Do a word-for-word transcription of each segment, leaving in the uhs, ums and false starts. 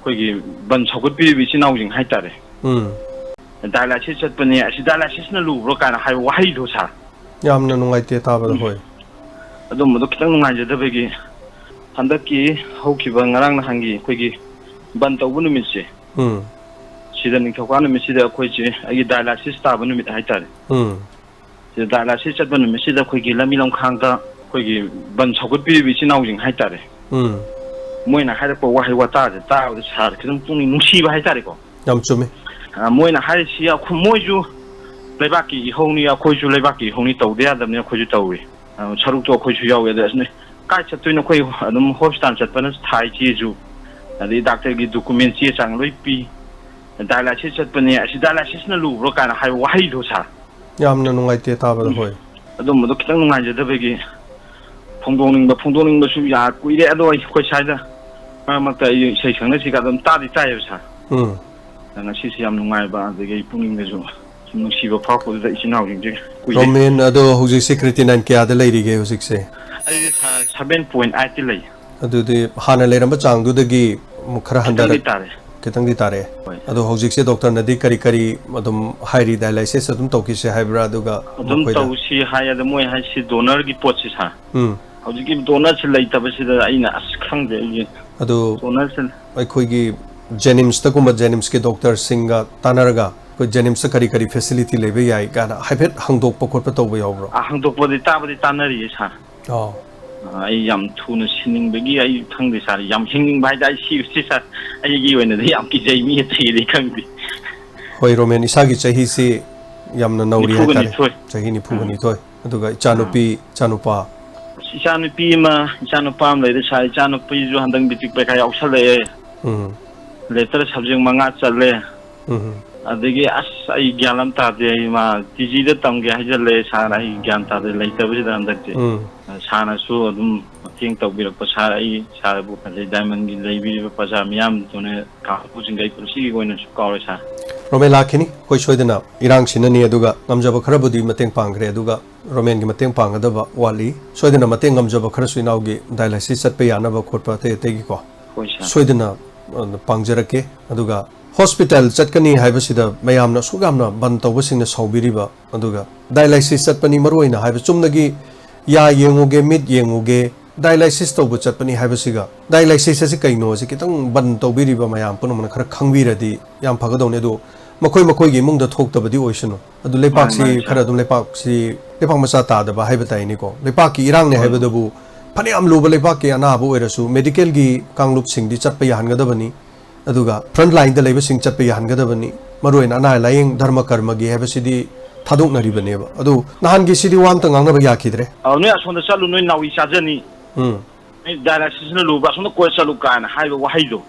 ꯑꯩꯈꯣꯏꯒꯤ ꯕꯟ ꯁꯧꯒꯠꯄꯤꯔꯤꯕ ꯏꯆꯤꯟ ꯏꯅꯥꯎꯁꯤꯡ ꯍꯥꯏꯇꯥꯔꯦ꯫ ꯎꯝ꯫ "ꯗꯥꯏꯂꯥꯏꯁꯤꯁ ꯆꯠꯄꯅꯦ, ꯑꯁꯤ ꯗꯥꯏꯂꯥꯏꯁꯤꯁꯅ ꯂꯨꯕ꯭ꯔꯣ?" ꯀꯥꯏꯅ ꯍꯥꯏꯕ ꯋꯥꯍꯩꯗꯣ, ꯁꯥꯔ꯫ ꯌꯥꯝꯅ ꯅꯨꯡꯉꯥꯏꯇꯦ ꯇꯥꯕꯗ, ꯎꯝ꯫ ꯍꯣꯏ꯫ ꯑꯗꯨꯝꯕꯗꯣ ꯈꯤꯇꯪ ꯅꯨꯡꯉꯥꯏꯖꯗꯕꯒꯤ ꯍꯟꯗꯛꯀꯤ ꯍꯧꯈꯤꯕ ꯉꯔꯥꯡ ꯅꯍꯥꯟꯒꯤ ꯑꯩꯈꯣꯏꯒꯤ ꯕꯟ ꯇꯧꯕ ꯅꯨꯃꯤꯠꯁꯦ, ꯎꯝ꯫ ꯁꯤꯗ ꯅꯤꯡꯊꯧꯀꯥ ꯅꯨꯃꯤꯠꯁꯤꯗ ꯑꯩꯈꯣꯏꯁꯦ ꯑꯩꯒꯤ ꯗꯥꯏꯂꯥꯏꯁꯤꯁ ꯇꯥꯕ ꯅꯨꯃꯤꯠ ꯍꯥꯏꯇꯥꯔꯦ꯫ ꯎꯝ꯫ ꯁꯤꯗ ꯗꯥꯏꯂꯥꯏꯁꯤꯁ ꯆꯠꯄ ꯅꯨꯃꯤꯠꯁꯤꯗ ꯑꯩꯈꯣꯏꯒꯤ ꯂꯝꯕꯤ ꯂꯝꯈꯥꯡꯗ ꯑꯩꯈꯣꯏꯒꯤ ꯕꯟ ꯁꯧꯒꯠꯄꯤꯔꯤꯕ ꯏꯆꯤꯟ ꯏꯅꯥꯎꯁꯤꯡ ꯍꯥꯏꯇꯥꯔꯦ꯫ ꯎꯝ꯫ ꯃꯣꯏꯅ ꯍꯥꯏꯔꯛꯄ ꯋꯥꯍꯩ ꯋꯥꯇꯥꯁꯦ ꯇꯥꯕꯗ ꯁꯥꯔ ꯈꯤꯇꯪ ꯄꯨꯛꯅꯤꯡ ꯅꯨꯡꯁꯤꯕ ꯍꯥꯏꯇꯥꯔꯦꯀꯣ꯫ ꯌꯥꯝ ꯆꯨꯝꯃꯤ꯫ ꯑ, ꯃꯣꯏꯅ ꯍꯥꯏꯔꯤꯁꯤ ꯑꯩꯈꯣꯏ, ꯃꯣꯏꯁꯨ ꯂꯩꯕꯥꯛꯀꯤ ꯏꯍꯧꯅꯤ, ꯑꯩꯈꯣꯏꯁꯨ ꯂꯩꯕꯥꯛꯀꯤ ꯏꯍꯧꯅꯤ, ꯇꯧꯗ ꯌꯥꯗꯕꯅꯤ, ꯑꯩꯈꯣꯏꯁꯨ ꯇꯧꯏ꯫ ꯑ, ꯁꯔꯨꯛꯇꯣ ꯑꯩꯈꯣꯏꯁꯨ ꯌꯥꯎꯏ꯫ ꯑꯗ ꯑꯁꯤꯅ ꯀꯥꯏ ꯆꯠꯇꯣꯏꯅꯣ? ꯑꯩꯈꯣꯏ ꯑꯗꯨꯝ ꯍꯣꯁꯄꯤꯇꯥꯜ ꯆꯠꯄꯅ ꯊꯥꯏ, ꯆꯦꯁꯨ, ꯑꯗꯩ ꯗꯥꯛꯇꯔꯒꯤ ꯗꯣꯀꯨꯃꯦꯟ ꯆꯦ ꯆꯥꯡ ꯂꯣꯏ ꯄꯤ꯫ ꯗꯥꯏꯂꯥꯏꯁꯤꯁ ꯆꯠꯄꯅꯦ, ꯑꯁꯤ ꯗꯥꯏꯂꯥꯏꯁꯤꯁꯅ ꯂꯨꯕ꯭ꯔꯣ ꯀꯥꯏꯅ ꯍꯥꯏꯕ ꯋꯥꯍꯩꯗꯣ, ꯁꯥꯔ꯫ ꯌꯥꯝꯅ ꯅꯨꯡꯉꯥꯏꯇꯦ ꯇꯥꯕꯗ, ꯎꯝ꯫ ꯍꯣꯏ꯫ ꯑꯗꯨꯝꯕꯗꯣ ꯈꯤꯇꯪ ꯅꯨꯡꯉꯥꯏꯖꯗꯕꯒꯤ ꯐꯣꯡꯗꯣꯛꯅꯤꯡꯕ, ꯐꯣꯡꯗꯣꯛꯅꯤꯡꯕꯁꯨ ꯌꯥ ꯀꯨꯏꯔꯦ꯫ ꯑꯗꯣ ꯑꯩ, ꯑꯩꯈꯣꯏ ꯁ꯭ꯋꯥꯏꯗ ꯃꯔꯛ ꯃꯔꯛꯇ ꯑꯩ ꯏꯁꯩ ꯈꯪꯅꯁꯤꯒ ꯑꯗꯨꯝ ꯇꯥꯗꯤ ꯇꯥꯏꯌꯦꯕ, ꯁꯥꯔ꯫ ꯎꯝ꯫ ꯑꯗ ꯉꯁꯤꯁꯦ ꯌꯥꯝ ꯅꯨꯡꯉꯥꯏꯕ, ꯑꯗꯒꯤ ꯑꯩ ꯄꯨꯛꯅꯤꯡꯗꯁꯨ ꯁꯨꯝ ꯅꯨꯡꯁꯤꯕ ꯐꯥꯎꯔꯛꯄꯗꯨꯗ ꯏꯆꯤꯟ ꯏꯅꯥꯎꯁꯤꯡꯁꯦ ꯀꯨꯏꯔꯦ꯫ ꯔꯣꯃꯦꯟ, ꯑꯗꯣ ꯍꯧꯖꯤꯛꯁꯦ creatinine ꯀꯌꯥꯗ ꯂꯩꯔꯤꯒꯦ ꯍꯧꯖꯤꯛꯁꯦ? ꯑꯩꯁꯦ, ꯁꯥꯔ, seven point eight ꯇꯤ ꯂꯩ꯫ ꯑꯗꯨꯗꯤ ꯍꯥꯟꯅ ꯂꯩꯔꯝꯕ ꯆꯥꯡꯗꯨꯗꯒꯤ ꯑꯃꯨꯛ ꯈꯔ ꯈꯤꯇꯪꯗꯤ ꯍꯟꯊꯔꯛ-, ꯇꯥꯔꯦ꯫ ꯈꯤꯇꯪꯗꯤ ꯇꯥꯔꯛꯑꯦ꯫ ꯍꯣꯏ꯫ ꯑꯗꯣ ꯍꯧꯖꯤꯛꯁꯦ ꯗꯣꯛꯇꯔꯅꯗꯤ ꯀꯔꯤ ꯀꯔꯤ ꯑꯗꯨꯝ ꯍꯥꯏꯔꯤ? ꯗꯥꯏꯂꯥꯏꯁꯤꯁ ꯑꯗꯨꯝ ꯇꯧꯈꯤꯁꯦ ꯍꯥꯏꯕ꯭ꯔꯥ? ꯑꯗꯨꯒ ꯑꯗꯨꯝ ꯃꯈꯣꯏꯗ ꯇꯧꯁꯤ ꯍꯥꯏ, ꯑꯗꯣ ꯃꯣꯏ ꯍꯥꯏꯁꯤ ꯗꯣꯅꯔꯒꯤ ꯄꯣꯠꯁꯤ, ꯁꯥꯔ꯫ ꯎꯝ꯫ ꯍꯧꯖꯤꯛꯀꯤ ꯗꯣꯅꯔꯁꯤ ꯂꯩꯇꯕꯁꯤꯗ ꯑꯩꯅ ꯑꯁ ꯈꯪꯗꯦ ꯑꯩꯁꯦ꯫ ꯑꯗꯨ ꯗꯣꯅꯔꯁꯤ ꯑꯩꯈꯣꯏꯒꯤ ꯖꯦꯅꯤꯝꯁꯇꯒꯨꯝꯕ, ꯖꯦꯅꯤꯝꯁꯀꯤ ꯗꯣꯛꯇꯔꯁꯤꯡꯒ ꯇꯥꯟꯅꯔꯒ ꯑꯩꯈꯣꯏ ꯖꯦꯅꯤꯝꯁꯇ ꯀꯔꯤ ꯀꯔꯤ facility ꯂꯩꯕ ꯌꯥꯏ ꯀꯥꯏꯅ ꯍꯥꯏꯐꯦꯠ ꯍꯪꯗꯣꯛꯄ ꯈꯣꯠꯄ ꯇꯧꯕ ꯌꯥꯎꯕ꯭ꯔꯣ? ꯑ, ꯍꯪꯗꯣꯛꯄꯗꯤ ꯇꯥꯕꯗꯤ ꯇꯥꯟꯅꯔꯤꯌꯦ, ꯁꯥꯔ꯫ ꯑꯣ꯫ ꯑ, ꯑꯩ ꯌꯥꯝ ꯊꯨꯅ ꯁꯤꯅꯤꯡꯕꯒꯤ, ꯑꯩ ꯈꯪꯗꯦ, ꯁꯥꯔ, ꯌꯥꯝ ꯍꯤꯡꯅꯤꯡꯕ ꯍꯥꯏꯇꯥꯔꯦ꯫ ꯑꯩ ꯁꯤꯕꯁꯤ, ꯁꯥꯔ, ꯑꯩꯒꯤ ꯑꯣꯏꯅꯗꯤ ꯌꯥꯝ ꯀꯤꯖꯩ, ꯃꯤ ꯑꯇꯩꯗꯤ ꯈꯪꯗꯦ꯫ ꯍꯣꯏ, ꯔꯣꯃꯦꯟ, ꯏꯁꯥꯒꯤ ꯆꯍꯤꯁꯤ ꯌꯥꯝꯅ ꯅꯧꯔꯤ ꯍꯥꯏꯇꯥꯔꯦ꯫ ꯅꯤꯐꯨꯒ ꯅꯤꯊꯣꯏ꯫ ꯆꯍꯤ ꯅꯤꯐꯨꯒ ꯅꯤꯊꯣꯏ꯫ ꯑꯥ꯫ ꯑꯗꯨꯒ ꯏꯆꯥꯅꯨꯄꯤ, ꯑꯥ꯫ ꯏꯆꯥꯅꯨꯄꯥ? ꯑꯁ, ꯏꯆꯥꯅꯨꯄꯤ ꯑꯃ, ꯏꯆꯥꯅꯨꯄꯥ ꯑꯃ ꯂꯩꯔꯦ, ꯁꯥꯔ꯫ ꯏꯆꯥꯅꯨꯄꯤꯁꯨ ꯍꯟꯗꯛ ꯃꯦꯇ꯭ꯔꯤꯛ ꯄꯔꯤꯈꯥ ꯌꯥꯎꯁꯜꯂꯛꯑꯦ꯫ ꯎꯝ꯫ ꯂꯦꯇꯔ subject ꯃꯉꯥ ꯆꯠꯂꯦ꯫ ꯎꯝ꯫ ꯑꯗꯒꯤ ꯑꯁ, ꯑꯩ ꯒ꯭ꯌꯥꯟ ꯑꯃ ꯇꯥꯗꯦ꯫ ꯑꯩ ꯃꯥ ꯇꯤ ꯖꯤꯗ ꯇꯝꯒꯦ ꯍꯥꯏꯖꯜꯂꯦ, ꯁꯥꯔ꯫ ꯑꯩ ꯒ꯭ꯌꯥꯟ ꯇꯥꯗꯦ, ꯂꯩꯇꯕꯁꯤꯗ ꯍꯟꯗꯛꯇꯤ꯫ ꯎꯝ꯫ ꯁꯥꯔꯅꯁꯨ ꯑꯗꯨꯝ ꯃꯇꯦꯡ ꯇꯧꯕꯤꯔꯛꯄ, ꯁꯥꯔ, ꯑꯩ ꯁꯥꯔꯕꯨ ꯑꯗꯩ ꯗꯥꯏꯃꯟꯒꯤ ꯂꯩꯕꯤꯔꯤꯕ ꯄ꯭ꯔꯖꯥ ꯃꯤꯌꯥꯝꯗꯨꯅ ꯀꯥꯡꯕꯨꯁꯤꯡꯗ ꯑꯩ ꯄꯨꯟꯁꯤꯒꯤ ꯑꯣꯏꯅꯁꯨ ꯀꯥꯎꯔꯣꯏ, ꯁꯥꯔ꯫ ꯔꯣꯃꯦꯟ, ꯂꯥꯛꯈꯤꯅꯤ꯫ ꯑꯩꯈꯣꯏ ꯁꯣꯏꯗꯅ ꯏꯔꯥꯡ ꯁꯤꯟꯅꯅꯤ, ꯑꯗꯨꯒ ꯉꯝꯖꯕ ꯈꯔꯕꯨꯗꯤ ꯃꯇꯦꯡ ꯄꯥꯡꯈ꯭ꯔꯦ, ꯑꯗꯨꯒ ꯔꯣꯃꯦꯟꯒꯤ ꯃꯇꯦꯡ ꯄꯥꯡꯒꯗꯕ ꯋꯥꯠꯂꯤ꯫ ꯁꯣꯏꯗꯅ ꯃꯇꯦꯡ ꯉꯝꯖꯕ ꯈꯔꯁꯨ ꯏꯅꯥꯎꯒꯤ dialysis ꯆꯠꯄ ꯌꯥꯅꯕ ꯈꯣꯠꯄ ꯑꯇꯩ ꯑꯇꯩꯒꯤꯀꯣ꯫ ꯍꯣꯏ, ꯁꯥꯔ꯫ ꯁꯣꯏꯗꯅ ꯑ, ꯄꯥꯡꯖꯔꯛꯀꯦ꯫ ꯑꯗꯨꯒ ꯍꯣꯁꯄꯤꯇꯥꯜ ꯆꯠꯀꯅꯤ ꯍꯥꯏꯕꯁꯤꯗ ꯃꯌꯥꯝꯅ ꯑꯁꯨꯛ ꯌꯥꯝꯅ ꯕꯟ ꯇꯧꯕꯁꯤꯡꯅ ꯁꯥꯎꯕꯤꯔꯤꯕ, ꯑꯗꯨꯒ ꯗꯥꯏꯂꯥꯏꯁꯤꯁ ꯆꯠꯄꯅꯤ ꯃꯔꯨ ꯑꯣꯏꯅ ꯍꯥꯏꯕ, ꯆꯨꯝꯅꯒꯤ ꯌꯥ ꯌꯦꯡꯉꯨꯒꯦ, ꯃꯤꯠ ꯌꯦꯡꯉꯨꯒꯦ, ꯗꯥꯏꯂꯥꯏꯁꯤꯁ ꯇꯧꯕ ꯆꯠꯄꯅꯤ ꯍꯥꯏꯕꯁꯤꯒ, ꯗꯥꯏꯂꯥꯏꯁꯤꯁ ꯑꯁꯤ ꯀꯩꯅꯣ ꯑꯁꯤ ꯈꯤꯇꯪ ꯕꯟ ꯇꯧꯕꯤꯔꯤꯕ ꯃꯌꯥꯝ ꯄꯨꯝꯅꯃꯛꯅ ꯈꯔ ꯈꯪꯕꯤꯔꯗꯤ ꯌꯥꯝ ꯐꯒꯗꯧꯅꯤ꯫ ꯑꯗꯣ ꯃꯈꯣꯏ ꯃꯈꯣꯏꯒꯤ ꯏꯃꯨꯡꯗ ꯊꯣꯛꯇꯕꯗꯤ ꯑꯣꯏꯁꯅꯨ꯫ ꯑꯗꯨ ꯂꯩꯄꯥꯛꯁꯤ ꯃꯥꯅꯤ, ꯃꯥꯅꯤ, ꯈꯔ ꯁꯥꯔ꯫ ꯑꯗꯨꯝ ꯂꯩꯄꯥꯛꯁꯤ, ꯂꯩꯄꯥꯛ ꯃꯆꯥ ꯇꯥꯗꯕ ꯍꯥꯏꯕ ꯇꯥꯏꯅꯤꯀꯣ꯫ ꯂꯩꯄꯥꯛꯀꯤ ꯏꯔꯥꯡꯅꯦ ꯍꯣꯏ, ꯍꯣꯏ꯫ ꯍꯥꯏꯕꯗꯕꯨ ꯐꯅꯌꯥꯝ ꯂꯨꯕ ꯂꯩꯄꯥꯛꯀꯤ ꯑꯅꯥꯕ ꯑꯣꯏꯔꯁꯨ ꯃꯦꯗꯤꯀꯦꯜꯒꯤ ꯀꯥꯡꯂꯨꯞꯁꯤꯡꯗꯤ ꯆꯠꯄ ꯌꯥꯍꯟꯒꯗꯕꯅꯤ꯫ ꯑꯗꯨꯒ ꯐ꯭ꯔꯟꯠ ꯂꯥꯏꯟꯗ ꯂꯩꯕꯁꯤꯡ ꯆꯠꯄ ꯌꯥꯍꯟꯒꯗꯕꯅꯤ꯫ ꯃꯔꯨꯑꯣꯏꯅ ꯑꯅꯥ ꯂꯥꯌꯦꯡ ꯙꯔꯃ ꯀꯔꯃꯒꯤ ꯍꯥꯏꯕꯁꯤꯗꯤ ꯊꯥꯗꯣꯛꯅꯔꯤꯕꯅꯦꯕ꯫ ꯑꯗꯨ ꯅꯍꯥꯟꯒꯤꯁꯤꯗꯤ ꯋꯥ ꯑꯝꯇ ꯉꯥꯡꯅꯕ ꯌꯥꯈꯤꯗ꯭ꯔꯦ꯫ ꯑ, ꯅꯣꯏ ꯑꯁꯣꯝꯗ ꯆꯠꯂꯨ, ꯅꯣꯏ ꯅꯥꯎꯔꯤ ꯆꯥꯖꯅꯤ꯫ ꯎꯝ꯫ ꯅꯣꯏ ꯗꯥꯏꯂꯥꯏꯁꯤꯁꯅ ꯂꯨꯕ, ꯑꯁꯣꯝꯗ ꯀꯣꯏ ꯆꯠꯂꯨ ꯀꯥꯏꯅ ꯍꯥꯏꯕ ꯋꯥꯍꯩꯗꯣ꯫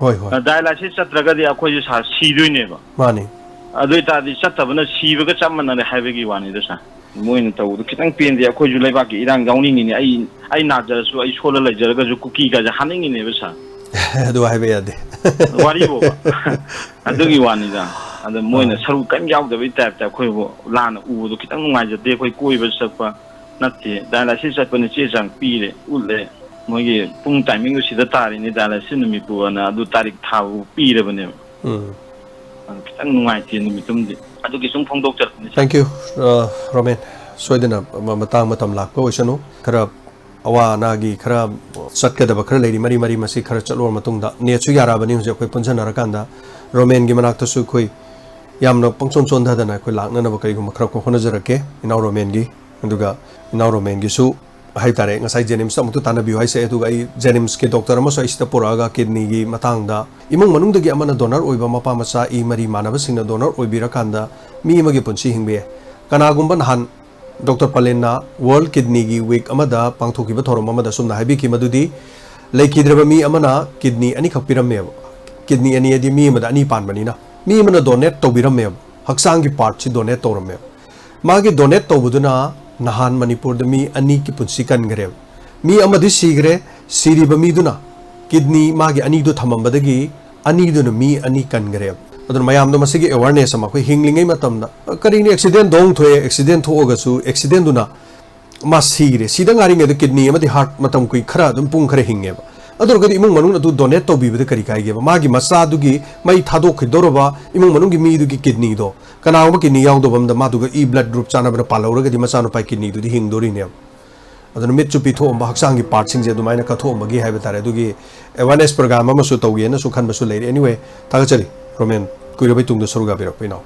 ꯍꯣꯏ, ꯍꯣꯏ꯫ ꯑ, ꯗꯥꯏꯂꯥꯏꯁꯤꯁ ꯆꯠꯇ꯭ꯔꯒꯗꯤ ꯑꯩꯈꯣꯏꯁꯦ ꯁꯥꯔ ꯁꯤꯗꯣꯏꯅꯦꯕ꯫ ꯃꯥꯅꯤ꯫ ꯑꯗꯨ ꯑꯣꯏꯇꯥꯔꯗꯤ ꯆꯠꯇꯕꯅ ꯁꯤꯕꯒ ꯆꯞ ꯃꯥꯟꯅꯔꯦ ꯍꯥꯏꯕꯒꯤ ꯋꯥꯅꯤꯗ ꯁꯥꯔ꯫ ꯃꯣꯏꯅ ꯇꯧꯕꯗꯣ ꯈꯤꯇꯪ ꯄꯦꯟꯗꯦ꯫ ꯑꯩꯈꯣꯏꯁꯨ ꯂꯩꯕꯥꯛꯀꯤ ꯏꯔꯥꯡ ꯌꯥꯎꯅꯤꯡꯉꯤꯅꯦ꯫ ꯑꯩ, ꯑꯩ ꯅꯥꯖꯔꯁꯨ, ꯑꯩ ꯁꯣꯜꯂ ꯂꯩꯖꯔꯒꯁꯨ ꯀꯨꯀꯤ ꯀꯥꯏꯁꯦ ꯍꯥꯠꯅꯤꯡꯉꯤꯅꯦꯕ ꯁꯥꯔ꯫ ꯑꯗꯨ ꯍꯥꯏꯕ ꯌꯥꯗꯦ꯫ ꯋꯥꯔꯤꯕꯣꯕ꯫ ꯑꯗꯨꯒꯤ ꯋꯥꯅꯤꯗ꯫ ꯑꯗ ꯃꯣꯏꯅ ꯑꯥ꯫ ꯁꯔꯨꯛ ꯀꯔꯤꯝ ꯌꯥꯎꯗꯕꯩ ꯇꯥꯏꯞꯇ ꯑꯩꯈꯣꯏꯕꯨ ꯂꯥꯟꯅ ꯎꯕꯗꯣ ꯈꯤꯇꯪ ꯅꯨꯡꯉꯥꯏꯖꯗꯦ꯫ ꯑꯩꯈꯣꯏ ꯀꯣꯏꯕ ꯆꯠꯄ ꯅꯠꯇꯦ, ꯗꯥꯏꯂꯥꯏꯁꯤꯁ ꯆꯠꯄꯅꯤ, ꯆꯦ ꯆꯥꯡ ꯄꯤꯔꯦ, ꯎꯠꯂꯦ꯫ ꯃꯣꯏꯒꯤ ꯄꯨꯡ ꯇꯥꯏꯃꯤꯡꯗꯣ ꯁꯤꯗ ꯇꯥꯔꯤꯅꯤ, ꯗꯥꯏꯂꯥꯏꯁꯤꯁ ꯅꯨꯃꯤꯠꯄꯨ ꯑꯅ ꯑꯗꯨ ꯇꯥꯔꯤꯛ ꯊꯥꯕꯨ ꯄꯤꯔꯕꯅꯦꯕ꯫ ꯎꯝ꯫ ꯑꯗꯨ ꯈꯤꯇꯪ ꯅꯨꯡꯉꯥꯏꯇꯦ ꯅꯨꯃꯤꯠꯇꯨꯝꯗꯤ꯫ ꯑꯗꯨꯒꯤ ꯁꯨꯝ ꯐꯣꯡꯗꯣꯛꯆꯔꯛꯄꯅꯤ, ꯁꯥꯔ꯫ Thank you, ꯑ, ꯔꯣꯃꯦꯟ꯫ ꯁꯣꯏꯗꯅ ꯃ-, ꯃꯇꯥꯡ ꯃꯇꯝ ꯂꯥꯛꯄ ꯑꯣꯏꯁꯅꯨ꯫ ꯈꯔ ꯑꯋꯥ ꯑꯅꯥꯒꯤ ꯈꯔ ꯆꯠꯀꯗꯕ ꯈꯔ ꯂꯩꯔꯤ, ꯃꯔꯤ ꯃꯔꯤ ꯃꯁꯤ ꯈꯔ ꯆꯠꯂꯨꯔ ꯃꯇꯨꯡꯗ ꯅꯦꯠꯁꯨ ꯌꯥꯔꯛꯑꯕꯅꯤ ꯍꯧꯖꯤꯛ ꯑꯩꯈꯣꯏ ꯄꯨꯟꯁꯤꯟꯅꯔꯀꯥꯟꯗ꯫ ꯔꯣꯃꯦꯟꯒꯤ ꯃꯅꯥꯛꯇꯁꯨ ꯑꯩꯈꯣꯏ ꯌꯥꯝꯅ ꯄꯪꯆꯣꯟ ꯆꯣꯟꯊꯗꯅ ꯑꯩꯈꯣꯏ ꯂꯥꯛꯅꯅꯕ ꯀꯔꯤꯒꯨꯝꯕ ꯈꯔ ꯍꯣꯠꯅꯖꯔꯛꯀꯦ ꯏꯅꯥꯎ ꯔꯣꯃꯦꯟꯒꯤ꯫ ꯑꯗꯨꯒ ꯏꯅꯥꯎ ꯔꯣꯃꯦꯟꯒꯤꯁꯨ ꯍꯥꯏ ꯇꯥꯔꯦ, ꯉꯁꯥꯏ ꯖꯦꯅꯤꯝꯁꯇ ꯑꯃꯨꯛꯇ ꯇꯥꯟꯅꯕꯤꯌꯨ ꯍꯥꯏꯁꯦ, ꯑꯗꯨꯒ ꯑꯩ ꯖꯦꯅꯤꯝꯁꯀꯤ ꯗꯣꯛꯇꯔ ꯑꯃꯁꯨ ꯑꯩ ꯁꯤꯗ ꯄꯨꯔꯛꯑꯒ ꯀꯤꯗꯅꯤꯒꯤ ꯃꯇꯥꯡꯗ, ꯏꯃꯨꯡ ꯃꯅꯨꯡꯗꯒꯤ ꯑꯃꯅ ꯗꯣꯅꯔ ꯑꯣꯏꯕ, ꯃꯄꯥ ꯃꯆꯥ ꯏ ꯃꯔꯤ ꯃꯥꯟꯅꯕꯁꯤꯡꯅ ꯗꯣꯅꯔ ꯑꯣꯏꯕꯤꯔꯀꯥꯟꯗ ꯃꯤ ꯑꯃꯒꯤ ꯄꯨꯟꯁꯤ ꯍꯤꯡꯕ ꯌꯥꯏ꯫ ꯀꯅꯥꯒꯨꯝꯕ ꯅꯍꯥꯟ ꯗꯣꯛꯇꯔ ꯄꯂꯦꯟꯅ ꯋꯥꯔꯜ ꯀꯤꯗꯅꯤꯒꯤ ꯋꯤꯛ ꯑꯃꯗ ꯄꯥꯡꯊꯣꯛꯈꯤꯕ ꯊꯧꯔꯝ ꯑꯃꯗ ꯑꯁꯨꯝꯅ ꯍꯥꯏꯕꯤꯈꯤ ꯃꯗꯨꯗꯤ, ꯂꯩꯈꯤꯗ꯭ꯔꯕ ꯃꯤ ꯑꯃꯅ ꯀꯤꯗꯅꯤ ꯑꯅꯤꯈꯛ ꯄꯤꯔꯝꯃꯦꯕ꯫ ꯀꯤꯗꯅꯤ ꯑꯅꯤ ꯍꯥꯏꯗꯤ ꯃꯤ ꯑꯃꯗ ꯑꯅꯤ ꯄꯥꯟꯕꯅꯤꯅ꯫ ꯃꯤ ꯑꯃꯅ ꯗꯣꯅꯦꯠ ꯇꯧꯕꯤꯔꯝꯃꯦꯕ, ꯍꯛꯆꯥꯡꯒꯤ ꯄꯥꯔꯠꯁꯤ ꯗꯣꯅꯦꯠ ꯇꯧꯔꯝꯃꯦꯕ꯫ ꯃꯥꯒꯤ ꯗꯣꯅꯦꯠ ꯇꯧꯕꯗꯨꯅ ꯅꯍꯥꯟ ꯃꯅꯤꯄꯨꯔꯗ ꯃꯤ ꯑꯅꯤꯒꯤ ꯄꯨꯟꯁꯤ ꯀꯟꯈ꯭ꯔꯦꯕ꯫ ꯃꯤ ꯑꯃꯗꯤ ꯁꯤꯈ꯭ꯔꯦ, ꯁꯤꯔꯤꯕ ꯃꯤꯗꯨꯅ ꯀꯤꯗꯅꯤ ꯃꯥꯒꯤ ꯑꯅꯤꯗꯨ ꯊꯝꯃꯝꯕꯗꯒꯤ ꯑꯅꯤꯗꯨꯅ ꯃꯤ ꯑꯅꯤ ꯀꯟꯈ꯭ꯔꯦꯕ꯫ ꯑꯗꯨꯅ ꯃꯌꯥꯝꯗ ꯃꯁꯤꯒꯤ ꯑꯦꯋꯥꯔꯅꯦꯁ ꯑꯃ ꯑꯩꯈꯣꯏ ꯍꯤꯡꯂꯤꯉꯩ ꯃꯇꯝꯗ, ꯀꯔꯤꯅꯤ, ꯑꯦꯛꯁꯤꯗꯦꯟ ꯗꯣꯡ ꯊꯣꯛꯑꯦ, ꯑꯦꯛꯁꯤꯗꯦꯟ ꯊꯣꯛꯑꯒꯁꯨ ꯑꯦꯛꯁꯤꯗꯦꯟꯗꯨꯅ ꯃꯥ ꯁꯤꯔꯦ, ꯁꯤꯗ ꯉꯥꯏꯔꯤꯉꯩꯗ ꯀꯤꯗꯅꯤ ꯑꯃꯗꯤ ꯍꯥꯔꯠ ꯃꯇꯝ ꯀꯨꯏ ꯈꯔ ꯑꯗꯨꯝ ꯄꯨꯡ ꯈꯔ ꯍꯤꯡꯉꯦꯕ꯫ ꯑꯗꯨ ꯑꯣꯏꯔꯒꯗꯤ ꯏꯃꯨꯡ ꯃꯅꯨꯡꯅ ꯑꯗꯨ donate ꯇꯧꯕꯤꯕꯗ ꯀꯔꯤ ꯀꯥꯏꯒꯦꯕ? ꯃꯥꯒꯤ ꯃꯆꯥꯗꯨꯒꯤ ꯃꯩ ꯊꯥꯗꯣꯛꯈꯤꯗꯧꯔꯕ ꯏꯃꯨꯡ ꯃꯅꯨꯡꯒꯤ ꯃꯤꯗꯨꯒꯤ kidneyꯗꯣ, ꯀꯅꯥꯒꯨꯝꯕ kidney ꯌꯥꯎꯗꯕ ꯑꯃꯗ ꯃꯥꯗꯨꯒ E blood group ꯆꯥꯟꯅꯕꯅ ꯄꯥꯜꯍꯧꯔꯒꯗꯤ ꯃꯆꯥꯅꯨꯄꯥꯒꯤ kidneyꯗꯨꯗꯤ ꯍꯤꯡꯗꯣꯔꯤꯅꯦꯕ꯫ ꯑꯗꯨꯅ ꯃꯤꯠꯁꯨ ꯄꯤꯊꯣꯛꯑꯝꯕ, ꯍꯛꯆꯥꯡꯒꯤ partꯁꯤꯡꯁꯦ ꯑꯗꯨꯃꯥꯏꯅ ꯀꯠꯊꯣꯛꯑꯝꯕꯒꯤ ꯍꯥꯏꯕ ꯇꯥꯔꯦ, ꯑꯗꯨꯒꯤ awareness program ꯑꯃꯁꯨ ꯇꯧꯒꯦꯅꯁꯨ ꯈꯟꯕꯁꯨ ꯂꯩꯔꯦ꯫ Anyway, ꯊꯥꯒꯠꯆꯔꯤ ꯔꯣꯃꯦꯟ, ꯀꯨꯏꯔꯕꯩ ꯇꯨꯡꯗ ꯁꯔꯨꯛ ꯌꯥꯕꯤꯔꯛꯄ ꯏꯅꯥꯎ꯫